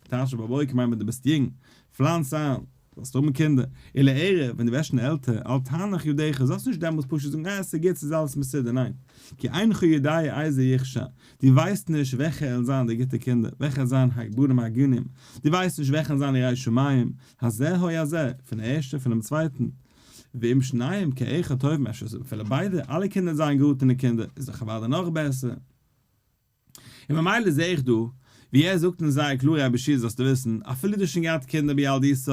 טייטש בבוקר מיינט ווען דו ביסט יונג, פלאנץ איין, זאלסט האבן קינדער, ולערב, ווען דו ווערסט שוין עלטער, אל תנח ידיך, זאלסט נישט דעמאלטס פשוט זאגן, אה, ס'איז גוט, ס'איז אלעס מסודר, ניין, כי אינך יודע איזה יכשר, דו ווייסט נישט וועלכע עלן זיין די גוטע קינדער, וועלכע עלן זיין הבנים הגונים, דו ווייסט נישט וועלכע עלן זיין יראי שמים, הזה או הזה, פון ערשטע, פונעם צווייטן, ואם שניהם כאחד טובים, אפשר אפילו ביידע, אלע קינדער זיין געראטענע קינדער, איז דאך אוודאי נאך בעסער. און ממילא זעה איך דא ווי ער זאגט אונז זייער קלאר רבי יהושע זאלסטו וויסן אפילו דו האסט שוין געהאט קינדער בילדותו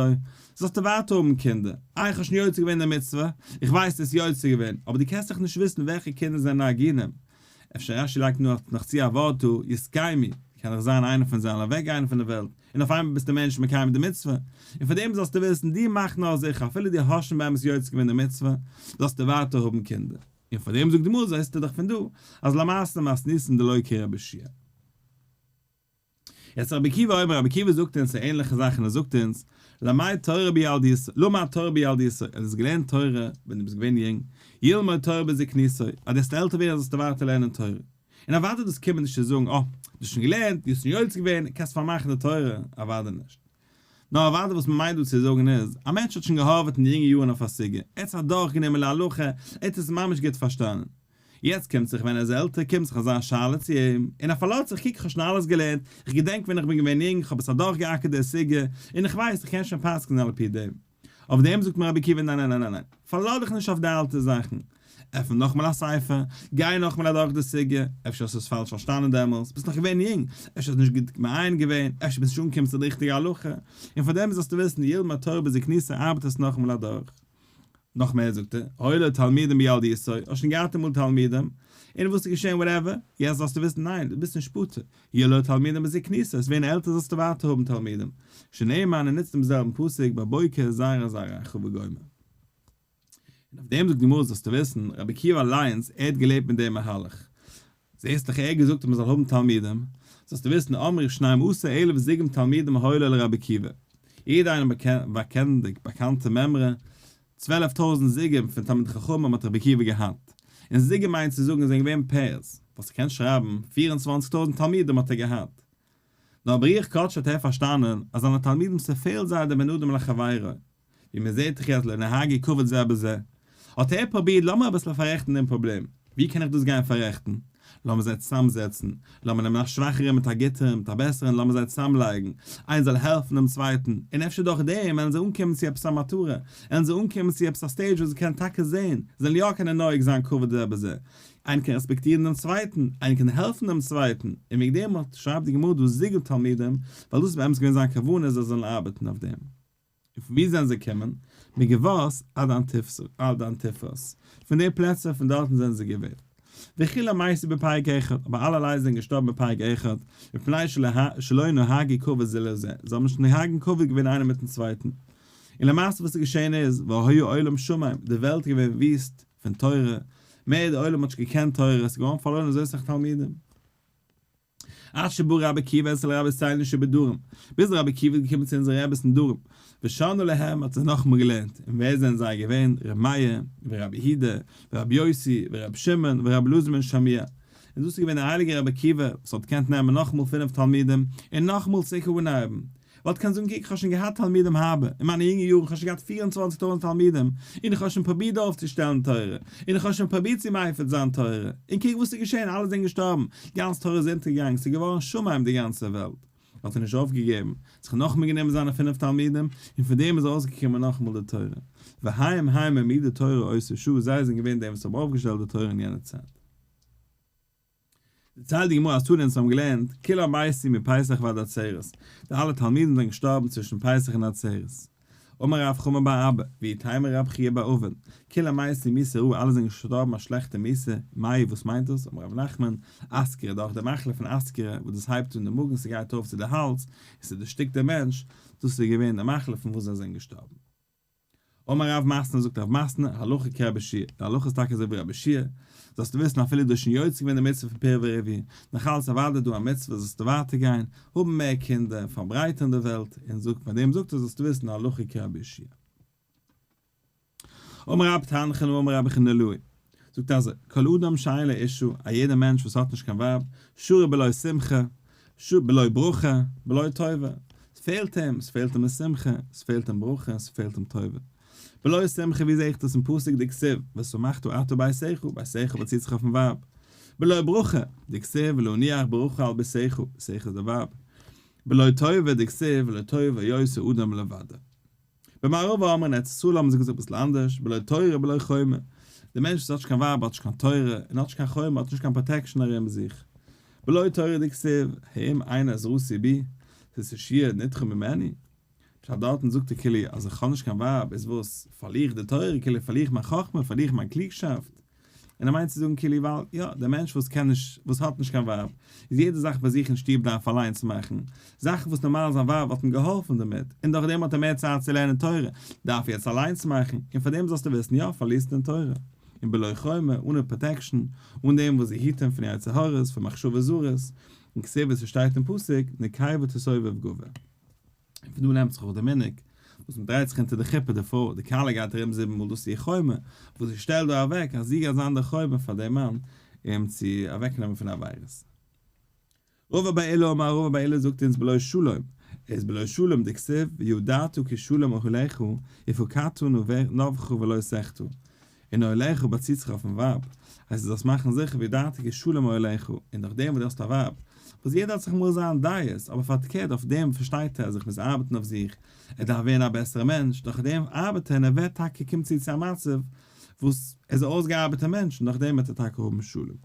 זאלסטו ווייטער האבן קינדער, איי איך האב שוין יוצא געווען די מצוה, איך ווייס עס יוצא געווען, אבער דו קענסט דאך נישט וויסן וועלכע קינדער זענען הגונים, אפשר רשי לייגט נאך צו א ווארט דא, יתקיימו, קען דאך זיין איינער פון זיי זאל אוועק גיין פון די וועלט, און אויף איינמאל ביסטו מער נישט מקיים די מצוה, און פאר דעם זאלסטו וויסן דו מאך נאר זיכער אפילו דו האסט שוין באמת יוצא געווען די מצוה, זאלסטו ווייטער האבן קינדער. און פאר דעם זאגט די גמרא זעסטו דאך פון דא אז למעשה מתניתין דלא כרבי יהושע. יעצט רבי עקיבא אומר רבי עקיבא זאגט אונז א ענליכע זאך און ער זאגט אונז למד תורה בילדותו למד תורה בילדותו ער האט געלערנט תורה ווען דו ביסט געווען יונג ילמוד תורה בזקנותו אז דו וועסט עלטער ווערן זאלסטו ווייטער לערנען תורה און אוודאי דאס קומט נישט צו זאגן אה דו האסט שוין געלערנט דו האסט שוין יוצא געווען קענסט פארמאכן די תורה אוודאי נישט נאר אוודאי וואס מען מיינט דא צו זאגן איז, א מענטש האט שוין געהארוועט אין די יונגע יארן אויף א סוגיא, ער האט עס אדורכגענומען להלכה, ער האט עס ממש גוט פארשטאנען. יעצט קומט זיך ווען ער איז עלטער קומט זיך אזא שאלה צו אים, און ער פארלאזט זיך, קוק איך האב שוין אלעס געלערנט, איך געדענק ווען איך בין געווען יונג, איך האב עס אדורכגעאקערט די סוגיא, און איך ווייס, איך קען שוין פסק'נען על פי דעם. אויף דעם זאגט מיר רבי עקיבא ניין ניין ניין ניין, פארלאז דיך נישט אויף די אלטע זאכן, עפן נאכמאל א ספר, גיי נאכמאל אדורך די סוגיא, אפשר האסטו עס פאלש פארשטאנען דעמאלס, ביסט נאך געווען יונג, אפשר האסט נישט גוט מעיין געווען, אפשר ביסט נישט אנגעקומען צו די ריכטיגע הלכה, און פאר דעם זאלסטו וויסן, ילמד תורה בזקנותו ארבעט עס נאכמאל אדורך. נאך מער זאגט ער, היו לו תלמידים בילדותו, האסט שוין געהאט אמאל תלמידים, און וואס איז געשען whatever, יעצט זאלסטו וויסן ניין, דו ביסט נישט פטור, יהיו לו תלמידים בזקנותו, עס ווערן עלטער זאלסטו ווייטער האבן תלמידים, שנאמר און ער נוצט דעם זעלבן פסוק בבוקר זרע זרעך וגומר. און אויף דעם זאגט די גמרא זאלסטו וויסן, רבי עקיבא אליינס, ער האט געלעבט מיט דעם מהלך, זעסט דאך ער האט געזאגט אז מען זאל האבן תלמידים, זאלסטו וויסן אמרו שנים עשר אלף זוגים תלמידים היו לו לרבי עקיבא, יעדער איינער באקענט די באקאנטע מימרא, 12,000 זוגים פון תלמידי חכמים האט רבי עקיבא געהאט, און זוגים מיינט צו זאגן עס זענען געווען pairs, וואס איך קען שרייבן, 24,000 תלמידים האט ער געהאט. נאר ברוח קדשו האט ער פארשטאנען אז זיינע תלמידים ס'פעלט זיי די בין אדם לחבירו, ווי מען זעט דאך יעצט לא נהגו כבוד זה בזה, האט ער פרובירט לאמיר אביסל פאררעכטן דעם פראבלעם, ווי קען איך דאס גיין פאררעכטן? לאמיר זיי צוזאמזעצן, לאמיר נעמען א שוואכערע מיט א גוטערן, מיט א בעסערן, לאמיר זיי צוזאמלייגן, איינער זאל העלפן דעם צווייטן, און אפשר דורך דעם וועלן זיי אנקומען צו עפעס א מטרה, וועלן זיי אנקומען צו עפעס א stage וואס זיי קענען טאקע זען, זיי זאלן יא קענען נוהג זיין כבוד זה בזה, איינער קען רעספעקטירן דעם צווייטן, איינער קען העלפן דעם צווייטן, און וועגן דעם האט שרייבט די גמרא דא זוגים תלמידים, ווייל דאס איז באמת געווען זיין כוונה זיי זאלן ארבעטן אויף דעם. און פון וואו זענען זיי געקומען? מגבעות עד אנטיפרס, פון די פלעצער פון דארטן זענען זיי געווען. וכולם מתו בפרק אחד, אבער אלע לייט זענען געשטארבן בפרק אחד, מפני שלא נהגו כבוד זה לזה, זיי האבן נישט נוהג כבוד געווען איינער מיטן צווייטן. און למעשה וואס איז געשען איז, והיה עולם שמם, די וועלט איז געווען וויסט פון תורה, מער די עולם האט נישט געקענט תורה, עס איז געווארן פארלוירן אזוי סאך תלמידים. עד שבא רבי עקיבא אצל רבותינו שבדרום, ביז רבי עקיבא איז געקומען צו אונזערע רעבעס אין דרום, ושנה להם האט זיי נאכאמאל געלערנט, און ווער זענען זיי געווען, ר' מאיר, ורבי יהודה, ורבי יוסי, ורבי שמעון, ורבי אלעזר בן שמוע. און דאס איז געווען דער הייליגער רבי עקיבא, וואס האט געקענט נעמען נאכאמאל פינף תלמידים, און נאכאמאל צוריק אנהייבן. וואלט קען זאגן קוק איך האב שוין געהאט תלמידים הרבה, אין מיינע יונגע יארן, איך האב שוין געהאט 24,000 תלמידים, און איך האב שוין פרובירט אויפצושטעלן תורה, און איך האב שוין פרובירט צו מפיץ זיין תורה, און קוק וואס איז געשען, אלע זענען געשטארבן, גאנץ תורה איז אונטערגעגאנגען, ס'איז געווארן שמם די גאנצע וועלט. האט ער נישט אויפגעגעבן, זיך נאכמער גענומען זיינע פינף תלמידים, און פון דעם איז ארויסגעקומען נאכאמאל די תורה. והם הם העמידו תורה אותה שעה, זיי זענען געווען די וואס האבן אויפגעשטעלט די תורה אין יענע צייט. דערציילט די גמרא אז תנא אונז האבן געלערנט כולם מתו מפסח ועד עצרת, די אלע תלמידים זענען געשטארבן צווישן פסח און עצרת. אמר רב חמא בר אבא, ואיתימא רב חייא בר אבין, כולם מתו מיתה רעה אלע זענען געשטארבן א שלעכטע מיתה, מאי וואס מיינט דאס? אמר רב נחמן, אסכרה דורך די מחלה פון אסכרה וואס דאס הייבט אן די מאגן ס'גייט ארויף צו די האלז און ס'דערשטיקט דעם מענטש, דאס איז געווען די מחלה פון וואס זיי זענען געשטארבן. אמר רב מתנה זאגט רב מתנה, הלכה כרבי יהושע, די הלכה איז טאקע אזוי ווי רבי יהושע, זאלסטו וויסן אפילו דו האסט שוין יוצא געווען די מצוה פון פריה ורביה, נאך אלץ אוודאי דא א מצוה זאלסטו ווייטער גיין, האבן מער קינדער, פארברייטערן די וועלט, און זאגט ביי דעם זאגט ער זאלסטו וויסן הלכה כרבי יהושע. אמר רב תנחום אמר רבי חנילאי, זאגט אזוי, כל אדם שאין לו אשה, א יעדער מענטש וואס האט נישט קיין ווייב, שרוי בלא שמחה, שרוי בלא ברכה, בלא טובה, עס פעלט אים, עס פעלט אים אין שמחה, עס פעלט אים ברכה, עס פעלט אים טובה. בלא שמחה, ווי זעה איך דאס אין פסוק דכתיב, ושמחת אתה וביתך, ביתך באציט זיך אויפן ווייב. בלא ברכה, דכתיב, להניח ברכה על ביתך, ביתך איז די ווייב. בלא טובה, דכתיב, לא טוב היות האדם לבדו. במערבא אמרי אין ארץ ישראל האבן זיי געזאגט אביסל אנדערש, בלא תורה בלא חומה, דער מענטש וואס האט נישט קיין ווייב האט נישט קיין תורה, און האט נישט קיין חומה האט נישט קיין protection ארום זיך. בלא תורה דכתיב, האם אין עזרתי בי, ותושיה נדחה ממני. פשט דארטן זאגט ער כאילו אז איך האב נישט קיין ווייב איז וואס, פארליר איך די תורה, כאילו פארליר איך מיין חכמה, פארליר איך מיין קלוגשאפט. און ער מיינט צו זאגן כאילו ווייל יא, דער מענטש וואס קען נישט, וואס האט נישט קיין ווייב, איז יעדע זאך ביי זיך אין שטוב דארף אליינס מאכן, זאכן וואס נארמאל זיין ווייב וואלט אים געהאלפן דערמיט, און דורך דעם האט ער מער צייט צו לערנען תורה, דארף ער יעצט אליינס מאכן, און פאר דעם זאלסטו וויסן יא, פארלירסטו אין תורה. און בלא חומה, אנע protection, אן דעם וואס זי היט אים פון יצר הרע'ס, פון מחשבות זרות, און כסדר ווי ס'שטייט אין פסוק, נקבה תסובב גבר. און פון דא נעמט זיך אויך די מנהג וואס מען דרייט זיך אונטער די חופה די פרוי די כלה גייט ארום זיבן מאל דאס איז איר חומה וואס זי שטעלט דא אוועק אז זי גייט זיין די חומה פאר דעם מאן אים צו אוועק נעמען פון עבירות. רבא בר עולא אמר רבא בר עולא זאגט אונז בלא שלום איז בלא שלום דכתיב וידעת כי שלום אהליך ופקדת נוך ולא תחטא. און אוהליך באציט זיך אויפן ווייב, הייסט דו זאלסט מאכן זיכער וידעת כי שלום אוהליך, און דורך דעם וואס דו האסט א ווייב, וואס יעדער האט זיך אמאל זיין דעות, אבער פארקערט אויף דעם פארשטייט ער אז איך מוז ארבעטן אויף זיך, ער דארף ווערן א בעסערע מענטש, דורך דעם ארבעט ער און ער ווערט טאקע קומט צו צו א מצב וואס ער איז א אויסגעארבעטער מענטש און דורך דעם וועט ער טאקע האבן שלום.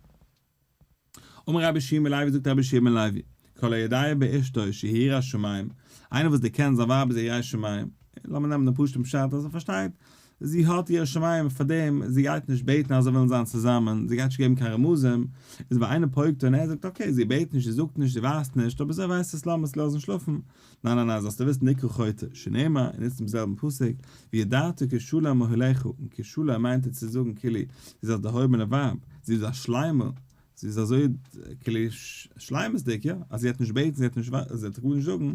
אמר רבי יהושע בן לוי זאגט רבי יהושע בן לוי, כל היודע באשתו שהיא יראת שמים, איינער וואס דערקענט זיין ווייב איז א ירא שמים, לאמיר נעמען דעם פשוט'ן פשט אז ער פארשטייט, זי האט יראת שמים פאר דעם, זי גייט נישט בעטן אז זיי ווילן זיין צוזאמען, זי גייט נישט געבן קיין רמזים, איז ואינו פוקדה און ער זאגט okay זי בעט נישט, זי זאגט נישט, זי ווייזט נישט, אבער זי ווייסט עס לאמיר עס לאזן שלאפן, ניין ניין ניין זאלסטו וויסן נקרא חוטא, שנאמר, און נוצט דעם זעלבן פסוק, וידעת כי שלום אהליך, און כי שלום מיינט ער צו זאגן כאילו זי איז א דערהויבענע ווייב, זי איז א שלימה, זי איז אזוי כאילו שלימות'דיג, יא, אז זי וועט נישט בעטן, זי וועט נישט זי וועט גארנישט זאגן,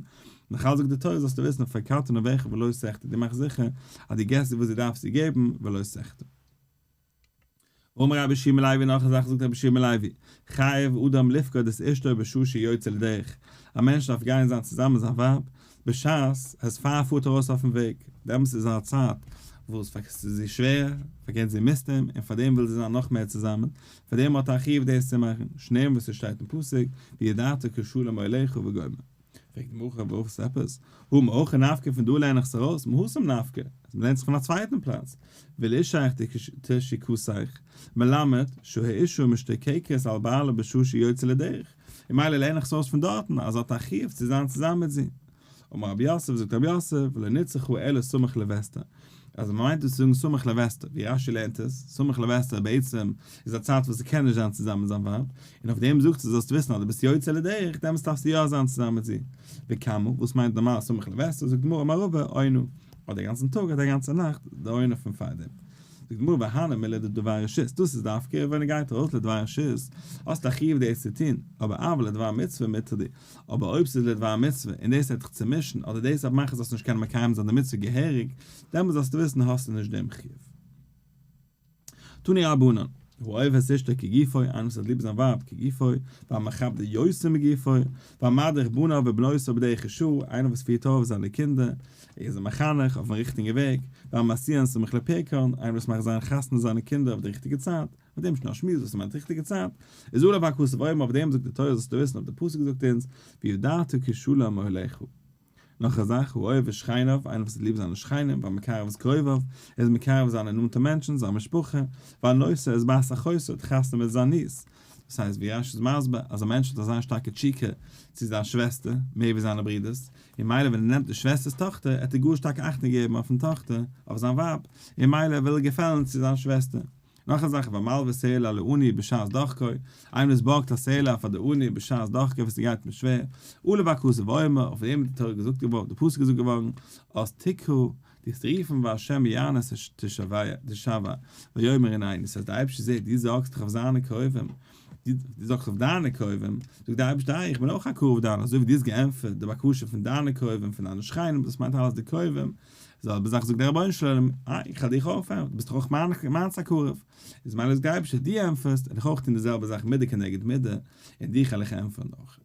נאך אלץ זאגט די תורה זאלסטו וויסן ופקדת נווך ולא תחטא, דו מאך זיכער אז דו געבסט איר וואס זי דארף צו געבן ולא תחטא. אמר רבי יהושע בן לוי נאך א זאך זאגט רבי יהושע בן לוי, חייב אדם לפקוד את אשתו בשעה שיוצא לדרך, א מענטש דארף גיין זיין צוזאמען מיט זיין ווייב בשעת עס פאר ער פארט ארויס אויפן וועג, דעמאלטס איז א צייט וואס פאר ס'איז איר שווער, פארקערט זי מוזט אים, און פאר דעם וויל זי זיין נאך מער צוזאמען, פאר דעם האט ער א חיוב דאס צו מאכן, שנאמר וואס עס שטייט אין פסוק, וידעת כי שלום אהליך וגומר. פרעגט די גמרא וואס עפעס? הא מהכא נפקא פון דא לערן איך עס ארויס, מהתם נפקא, אז מ'לערנט זיך פון א צווייטן פלאץ, ולאשך תשוקתך, מלמד שהאשה משתוקקת על בעלה בשעה שיוצא לדרך, און מילא לערן איך עס ארויס פון דארטן אז האט א חיוב צו זיין צוזאמען מיט זי. אמר רב יוסף, זאגט רב יוסף, ולא נצרכה אלא סמוך לווסתה, אז מען מיינט דא צו זאגן סמוך לווסתה, ווי רש"י לערנט עס, סמוך לווסתה בעצם איז א צייט וואס ער קען נישט זיין צוזאמען מיט זיין ווייב, און אויף דעם זאגט זי זאלסט וויסן אז דו ביסט יוצא לדרך, דעמאלטס דארפסטו יא זיין צוזאמען מיט זי. וכמה, וואס מיינט נארמאל סמוך לווסתה, זאגט די גמרא אמר רבא, עונה, אדער א גאנצן טאג אדער א גאנצע נאכט, די עונה פון פארדעם. זאגט די גמרא והני מילי לדבר רשות, דאס איז דווקא ווען ער גייט ארויס לדבר רשות, האסטו א חיוב דאס צו טון, אבער אבל לדבר מצוה מותר די, אבער אויב ס'איז לדבר מצוה און דאס וועט דיך צומישן אדער דאס וועט מאכן זאלסט נישט קענען מקיים זיין די מצוה געהעריג, דעמאלט זאלסטו וויסן האסטו נישט דעם חיוב. תנו רבנן, האוהב את אשתו כגופו, איינער וואס האט ליב זיין ווייב כגופו, והמכבדה יותר מגופו, והמדריך בניו ובנותיו בדרך ישרה, איינער וואס פירט אויף זיינע קינדער, ער איז זיי מחנך אויפן ריכטיגן וועג, והמשיאן סמוך לפרקן, איינער וואס מאכט זיין חתונה זיינע קינדער אויף די ריכטיגע צייט, אויף דעם שנו שמועס וואס מיינט ריכטיגע צייט, איז עליו הכתוב אומר, אויף דעם זאגט די תורה זאלסטו וויסן אויף די פסוק זאגט אונז, וידעת כי שלום אהליך. נאך א זאך, האוהב את שכניו, איינער וואס האט ליב זיינע שכנים, והמקרב את קרוביו, ער איז מקרב זיינע נאנטע מענטשן, זיין משפחה, והנושא את בת אחותו, האט חתונה מיט זיין niece. דאס הייסט ווי רש"י איז מסביר, אז א מענטש האט אזא שטארקע תשוקה צו זיין שוועסטער, מער ווי זיינע ברודערס, און מילא ווען ער נעמט די שוועסטער'ס טאכטער, עט ער גאר שטארק אכטונג געבן אויפן טאכטער, אויף זיין ווייב, און מילא וויל ער געפעלן צו זיין שוועסטער. נאך א זאך, והמלווה סלע לעני בשעת דחקו, איינער וואס בארגט א סלע פאר די עני בשעת דחקו וואס ס'גייט אים שווער, עליו הכתוב אומר, אויף דעם איז די תורה געזאגט געווארן, די פסוק געזאגט געווארן, אז תקרא, דו וועסט רופן והשם יענה תשוע, ויאמר הנני, ס'הייסט דער אייבערשטער זעט, דו זארגסט דיך אויף זיינע קרובים, דו זארגסט אויף דיינע קרובים, זאגט דער אייבערשטער, איך בין אויך א קרוב דיינער, אזוי ווי דו האסט געענטפערט די בקשה פון דיינע קרובים, פון דיינע שכנים, דאס מיינט אלעס די קרובים, זעלבע זאך זאגט דער רבונו של עולם, אה, איך האב דיך אויך פארענטפערט, דו ביסט דאך אויך מיין מיינס א קרוב, איז מילא זאגט דער אייבערשטער, דו ענטפערסט, וועל איך אויך טון די זעלבע זאך מידה כנגד מידה, און דיך וועל איך ענטפערן אויך.